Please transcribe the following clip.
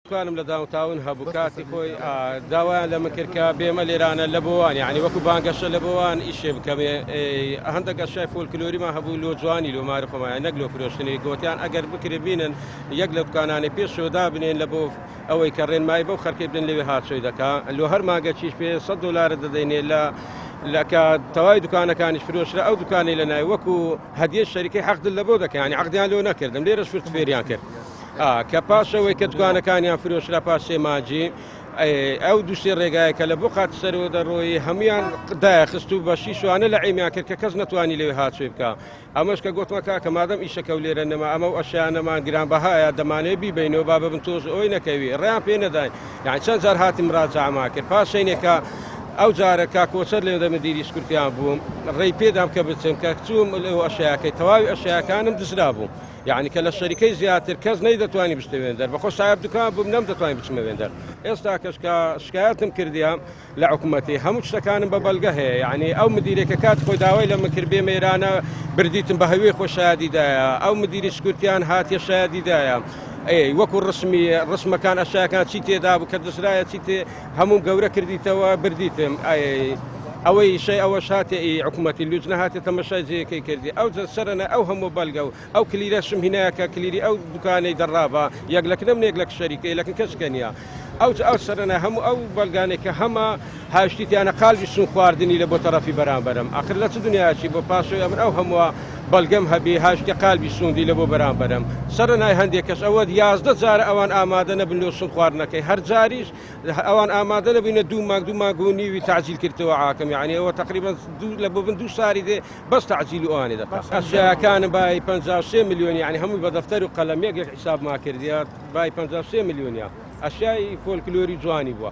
دوکانم لە داونتاون هەبوو کاتی خۆی داوایان لە من کرد کە بێمە لێرانە لە بۆوان یعنی وەکو بانگەشە لە بۆوان ئیشێ بکەم هەندێک ئەشای فۆلکلۆریمان هەبوو لۆ جوانی لۆ ماری خۆمان نەک لۆ فرۆشتنی گۆتیان ئەگەر بکرێ بینن یەک لە دوکانانەی پێشەوە دابنێن لە بۆ ئەوەی کە ڕێنمایی بەو خەرکەی بدەن لەوێ هاچۆی دەکا لۆ هەر مانگەکیش پێ 100 دلار دەدەینێ لە لە کە تەواوی دوکانەکانیش فرۆشرا ئەو دوکانەی لە نای وەکو هەدیە شەریکەی حەقد لە بۆ دەکەن یعنی عەقدیان لۆ نەکردم لێرەش فرت فێریان کرد کە پاشەوەی کە دوکانەکانیان فرۆشرا پاش سێ ماجی ئەو دووسێ ڕێگایە کە لە بۆ قات سەرەوە دەڕۆیی هەمویان دایخست و بە شیشوانە لە عیمیان کرد کە کەس نەتوانی لەوێ هاچۆی بکە ئەمەش کە گۆتمە کاکە مادەم ئیشەکە و لێرە نەما ئەمە و ئەشیانەمان گرانبەهایە دەمانەوێ بیبەینەوە با ببن تۆز ئەوی نەکەوی ڕێیان پێ نەداین یعنی چەند جار هاتیم مراجعەمان کرد پاشەینێکە ئەو جارە کا کۆچەر لێ دەمە دیری سکورتیان بووم ڕێی پێدام کە بچم کە چووم لەو ئەشیاکەی تەواوی ئەشیاکانم دزرا بوو یعنی کە لە شەریکەی زیاتر کەس نەیدەتوانی بچتە وێندەر بەخۆ سایب دوکان بووم نەمدەتوانی بچمە وێندەر ئێستا کەش کە شکایەتم کردیە لە حکومەتی هەموو شتەکانم بە بەلگە هەیە یعنی ئەو مدیرێکە کات خۆی داوای لە من کرد بێمە ئێرانە بردیتم بە هەوێ خۆ شایەدی دایە ئەو مدیری سکورتیان هاتیە شایەدی دایە ئەی وەکو ڕسمی ڕسمەکان ئەشیاکان چی تێدا بوو کە دزرایە چی تێ هەموو گەورە کردیتەوە بردیتم ئەی ئەوەی شەی ئەوە شاتێ ئی حکوومەتی لوج نەهاتێ تەمەشای جێیەکەی کردی ئەو سەرەنە ئەو هەموو بەلگە و ئەو کلیلەشم هینایە کە کلیلی ئەو دوکانەی دەڕابا یەک لە کنم یەک لە شەریکەی لەکن کەس کە نییە ئەو ئەو سەرەنە هەموو ئەو بەلگانەی کە هەمە هاشتیتیانە قالبی سون خواردنی لە بۆ تەرەفی بەرامبەرم ئاخر لە چ دنیاچی بۆ پاشەوەی ئەمن ئەو هەمووە بەلگەم هەبی هاشتی قالبی سوندی لە بۆ بەرامبەرم سەرەنای هەندێک کەس ئەوە 11 جار ئەوان ئامادە نەبن لۆ سون خواردنەکەی هەر جاریش ئەوان ئامادە نەبووینە دوو مانگ دوو مانگ و نیوی تەعجیل کردەوە عاکەم یعنی ئەوە تقریبا دوو لە بۆ بن دوو ساری دێ بەس تەعجیل و ئەوانێ دەکا ئەشیاکانم بای 53 ملیۆن یعنی هەمووی بە دەفتەر و قەلەم یەک یەک حیساب ما کردیە بای 53 ملیۆنە ئەشیای فۆلکلۆری جوانی بووە.